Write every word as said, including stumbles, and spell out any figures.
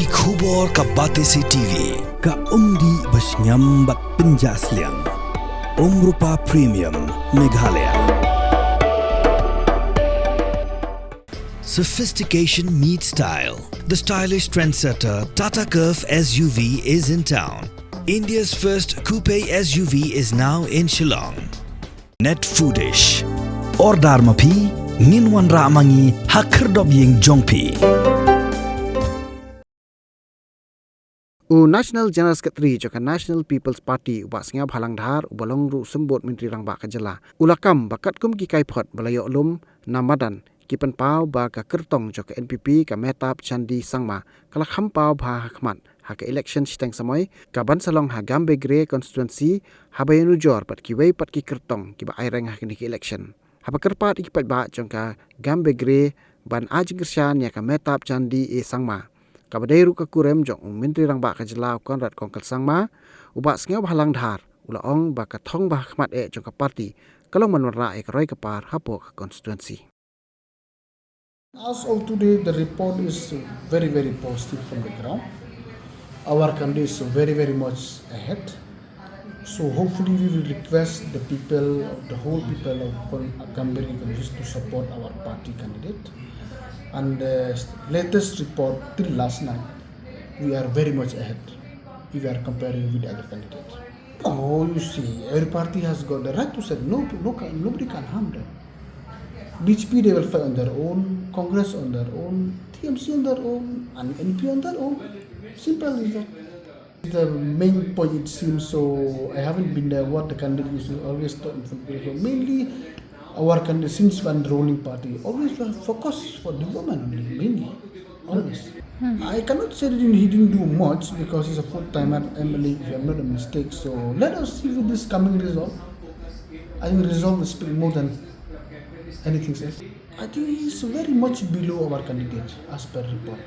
Ki khubor ka Batesi T V, ka umdih ba shngiam bad pynjah sliang. Umrupa Premium, Meghalaya. Sophistication meets style. The stylish trendsetter Tata Curvv S U V is in town. India's first coupe S U V is now in Shillong. Net Foodish. Order ma phi, ngin wanrah ma ngi ha khyrdop ïing jong phi. U National General Secretary jong ka National People's Party, u Bah Sniawbhalang Dhar, uba long ruh u symbud Myntri Rangbah ka jylla, u la kam ba katkum ki kaiphod ba la ïoh lum na madan, ki pynpaw ba ka kyrtong jong ka N P P, ka Mehtab Chandee Sangma, ka la kham paw bha ha khmat ha ka election shiteng samoi kaban sa long ha Gambegre constituency, haba ïanujor bad kiwei pat ki kyrtong kiba aireng ha kine ki election. Haba kyrpad ïa ki paidbah jong ka Gambegre ban ai jingkyrshan ïa ka Mehtab Chandee A Sangma, kaba dei ruh ka kurim jong u Myntri Rangbah ka jylla, u Conrad Kongkal Sangma, u Bah Sniawbhalang Dhar u la ong ba ka thong ba ha khmat eh jong ka party ka long ban wanrah ïa ka roi ka par hapoh ka constituency. As of today, the report is very, very positive from the ground. Our country is very, very much ahead. So hopefully we will request the people, the whole people of Kon-, Gambegre constituency to support our party candidate. And the latest report till last night, we are very much ahead if we are comparing with the other candidates. Oh, you see, every party has got the right to say no, no, nobody can harm them. B J P, they will fight on their own, Congress on their own, T M C on their own, and N P on their own. Simple as that. The main point, it seems, so I haven't been there what the candidate is always talking from people. Mainly, our candidate, since one ruling party, always focus for development only, mainly, always. I cannot say that he didn't do much because he's a full-timer M L A, if I'm not a mistake. So let us see with this coming result. I think result will speak more than anything else. I think he's very much below our candidate as per report.